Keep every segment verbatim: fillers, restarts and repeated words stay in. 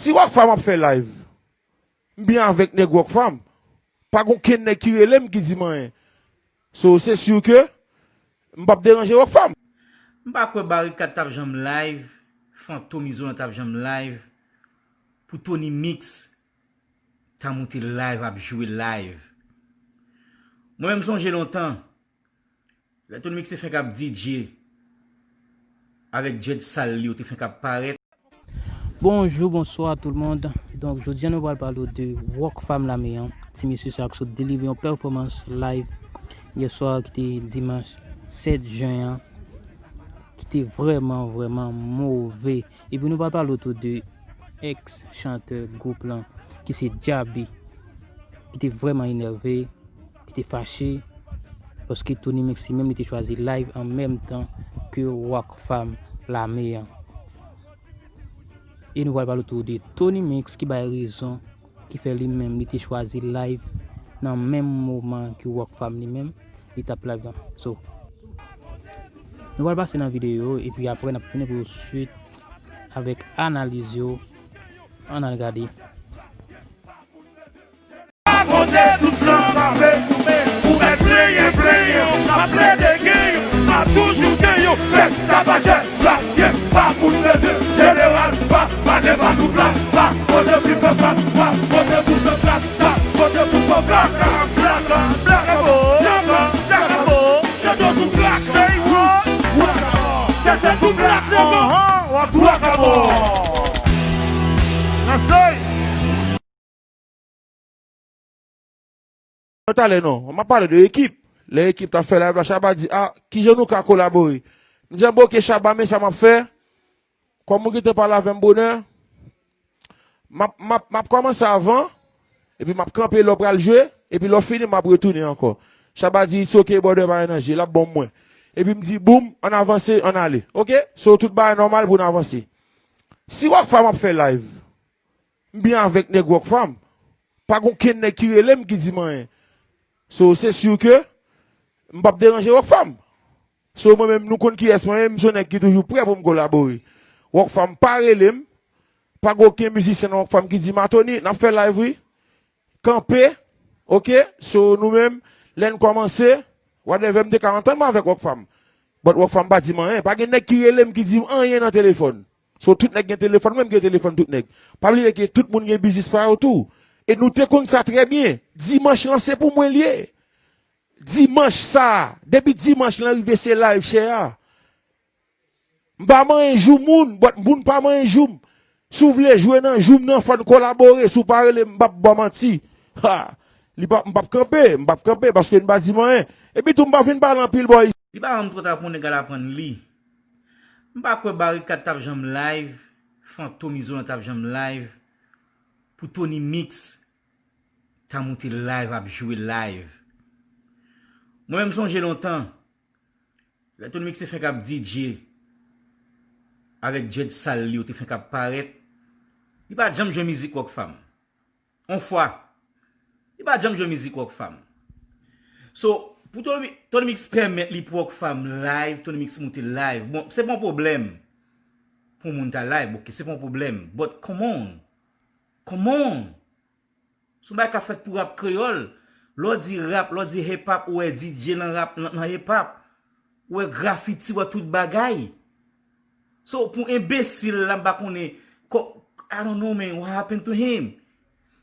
Si Rockfam ap fè live, m byen avèk nèg Rockfam. Pa gen okenn nèg ki rele m ki di m anyen. So, se si ke m p ap deranje Rockfam. M pa kwè Barikat t ap janm live, Fantom Izolan t ap janm live, pou Tony Mix ta moute live, ap jwe live. Mwen menm sonje lontan, lè Tony Mix te fenk ap D J avèk dread sal li yo te fenk ap parèt. Bonjou, bonswa tout le monde. Donk, jodi a nou pral pale de Rockfam Lame an. Ti mesye sa k sot delivre yon pèfòmans live yè swa ki te dimanch sèt jen an, ki te vrèman, vrèman move. Epi nou pral pale tou de ex chantè gwoup lan, ki se Djaby, ki te vrèman enève, ki te fache, paske Tony Mix li menm li te chwazi live an menm tan ke Rockfam Lame an. E nou pral pale tou de Tony Mix ki bay rezon ki fè li menm li te chwazi live nan menm moman ke Rockfam li menm li t ap live lan. So, nou pral pase nan videyo epi apre n ap tounen pou swit avèk analiz yo. Ann al gade. Rakonte tout blan k ap goumen pou èt plenyen, plenyen, k ap plede genyen, k ap toujou genyen. Pèp tabajè, blan, ye, pa moun leve, jeneral, pa, pa de pa tout la, pa, kote pi pèp la, pa, kote pou pèp la, pa, kote pou pèp la, ka, blaka, blaka, blaka, blaka, yo tout blak, say what? Blaka, se tout blak, nèg. Blaka, blaka. Nan say. Talè non, m ap pale de ekip. Lè ekip t ap fè live la, Shabba di, "A, kijan nou ka kolabore?" M di, "Anben, oke, Shabba, men sa m ap fè. Kòm ou gentan pale avè m bonè, m ap, m ap, m ap kòmanse avan, epi m ap kanpe lè w pral jwe, epi lè w fini, m ap retounen ankò." Shabba di, "It's ok, brother, pa gen danje, l ap bon mwen." Epi m di, "Boum, ann avanse, ann ale." Oke? So, tout bagay nòmal pou n avanse. Si Rockfam ap fè live, m byen avèk nèg Rockfam. Pa gen okenn nèg ki rele m ki di m anyen. So, se si ke m p ap deranje Rockfam. So, mwen menm, nou konn kiyès mwen ye, m se yon nèg ki toujou prè pou m kolabore. Rockfam pa rele m, pa gen okenn mizisyen nan Rockfam ki di m, "A, Tony, n ap fè live, wi. Kanpe, oke?" So, nou menm, lè n kòmanse, whatever, m te ka antann mwen avèk Rockfam. But Rockfam pa di m anyen. Pa gen nèg ki rele m ki di m anyen nan telefòn. So, tout nèg gen telefòn, mwen m gen telefòn tout nèg. Pa bliye ke tout moun gen biznis pa yo tou. E nou te konn sa trè byen. Dimanch lan, se pou mwen l ye. Dimanch sa, depi dimanch lan rive, se live share a. M pa manyen jou moun, but moun pa manyen jou m. Si w vle jwe nan jou m nan, fò n kolabore. Si w pa rele m, m p ap ba w manti. Ha! Li p ap, m p ap kanpe, m p ap kanpe, paske n pa di m anyen. Epi tou, m pa vin pale anpil bò isit. Li pa janm twò ta pou nèg al aprann li. M pa kwè Barikat t ap janm live, Fantom Izolan t ap janm live, pou Tony Mix ta moute live, ap jwe live. Mwen menm sonje lontan, lè Tony Mix te fenk ap D J avèk dread sal li yo te fenk ap parèt, li pa t janm jwe mizik Rockfam. On fwa. Li pa t janm jwe mizik Rockfam. So, pou Tony, Tony Mix pèmèt li pou Rockfam live, Tony Mix moute live. Bon, se pa yon pwoblèm pou moun ta live, oke, se pa yon pwoblèm. But come on. Come on. Se yon bagay k ap fèt pou rap kreyòl. Lè w di rap, lè w di hip hop, ou wè D J nan rap, nan, nan hip hop. Ou wè grafiti, ou wè tout bagay. So, pou enbesil la, m pa konnen, ko-, I don't know, man, what happened to him?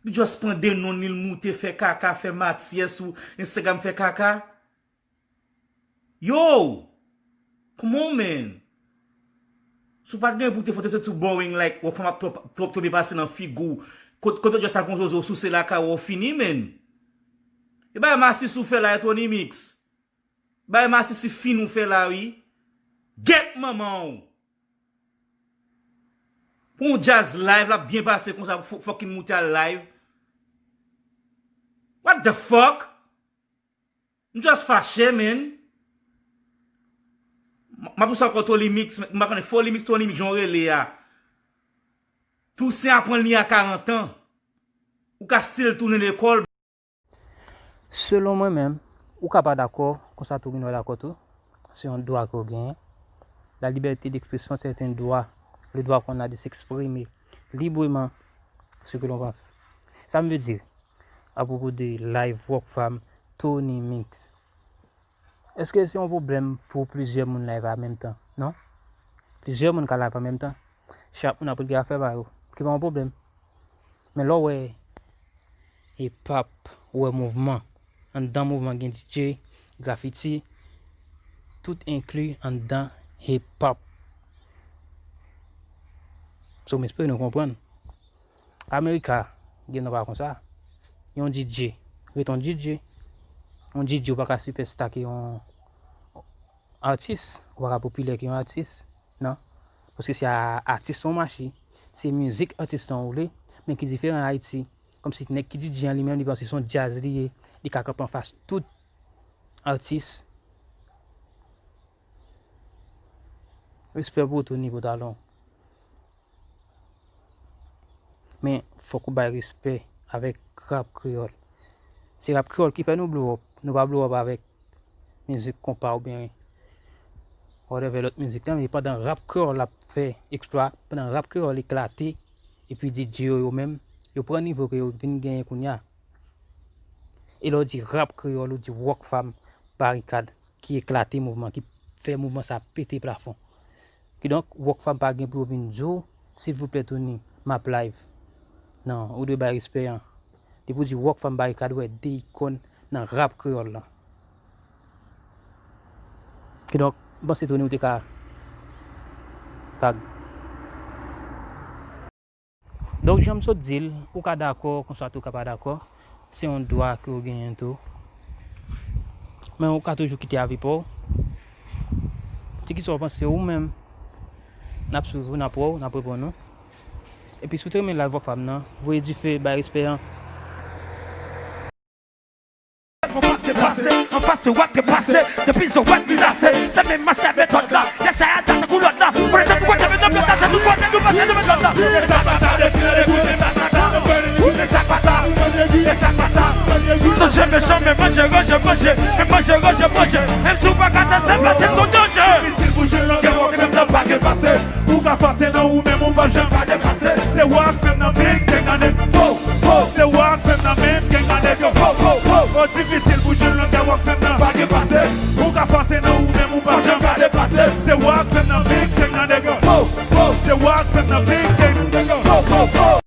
Li just pran de non li, l moute, fè kaka, fè matyè sou Instagram, fè kaka. Yo! Come on, man! Si w pa t gen pou te foto, se too boring, like, w ap fè m ap twòp, twòp tonbe pase nan figi w. Kot-, kote w just al pran zozo, souse lakay ou, fini, man! E bay masisi w fè la, e Tony Mix. Bay masisi fin ou fè la, wi. Gèt manman w. Pou yon djaz live, l ap byen pase konsa, fò, fòk li moute al live. What the fuck? M just fache, man. M, m ap di sa ankò, Tony Mix, m pa konnen Foli Mix, Tony Mix, jan w rele a. Toussaint aprann li a karant an. Ou ka still tounen lekòl. Selon mwen menm, ou ka pa dakò, konsa tou gen dwa dakò tou. Se yon dwa ke w genyen. La liberté d'expression, c'est un droit. Le droit qu'on a de s'exprimer librement Ce que l'on pense. Sa m vle di apwopo de live Rockfam, Tony Mix. Èske se yon pwoblèm pou plizyè moun live an menm tan? Non. Plizyè moun ka live an menm tan. Chak moun ap regle afè pa yo. Ki pa yon pwoblèm. Men lè w wè hip hop, ou wè mouvman. Anndan mouvman gen D J, grafiti, tout enkli anndan hip hop. So, m espere nou konprann. Amerika gen dwa pa konsa. Yon D J, ret yon D J. Yon D J ou pa ka sipèsta ke yon atis, ou pa ka popilè ke yon atis, non. Paske se a- atis lan w mache, se mizik atis lan w le, men ki diferan Ayiti. Kòmsi nèg ki D J an li menm, li panse se yon djaz li ye, li ka kanpe anfas tout atis. Respè pou ou tou, Nico Talon. Men, fòk ou bay respè avèk rap kreyòl. Se rap kreyòl ki fè nou blow up. Nou pa blow up avèk mizik konpa oubyen whatever lòt mizik lan, men pandan rap kreyòl ap fè eksplwa, pandan rap kreyòl eklate, epi D J yo, yo menm, yo pran nivo ke yo vin genyen kounye a. E lè w di rap kreyòl, ou di Rockfam, Barikad, ki eklate mouvman, ki fè mouvman sa pete plafon. Kidonk, Rockfam pa gen pou yo vin di w, silvouplè Tony, m ap live. Non, ou dwe bay respè an. Depi w di Rockfam, Barikad, ou wè de ikòn nan rap kreyòl lan. Kidonk, m panse Tony ou te ka tag. Donk, jan m sot di l, ou ka dakò, konsa tou ka pa dakò. Se yon dwa ke w genyen tou. Men ou ka toujou kite avi pa w. Ti kisa w panse ou menm? N ap swiv ou, n ap wè w, n ap reponn ou. Epi si w te renmen live Rockfam nan, voye dife, bay respè an. Anfas te wak te pase, depi zo wak li lase, se menm master metòd la. Lè sa a tankou lòt la. Sonje mechan men manje ranje manje, men manje ranje manje. Menm si w pa ka danse, plase ton danje. Difisil pou jwenn lòt, gen wòk menm nan pa gen pase. Ou ka fòse nan ou menm ou p ap janm ka depase. Se wòk menm nan big gang nan nèg. Ho, ho, se wòk menm nan menm gang nan nèg yo. Ho, ho, ho, ho, difisil pou jwenn lòt, gen wòk menm nan pa gen pase. Ou ka fòse nan ou menm ou p ap janm ka depase. Se wòk menm nan big gang nan nèg yo. Ho, ho, se wòk menm nan big gang nan nèg yo. Ho, ho, ho.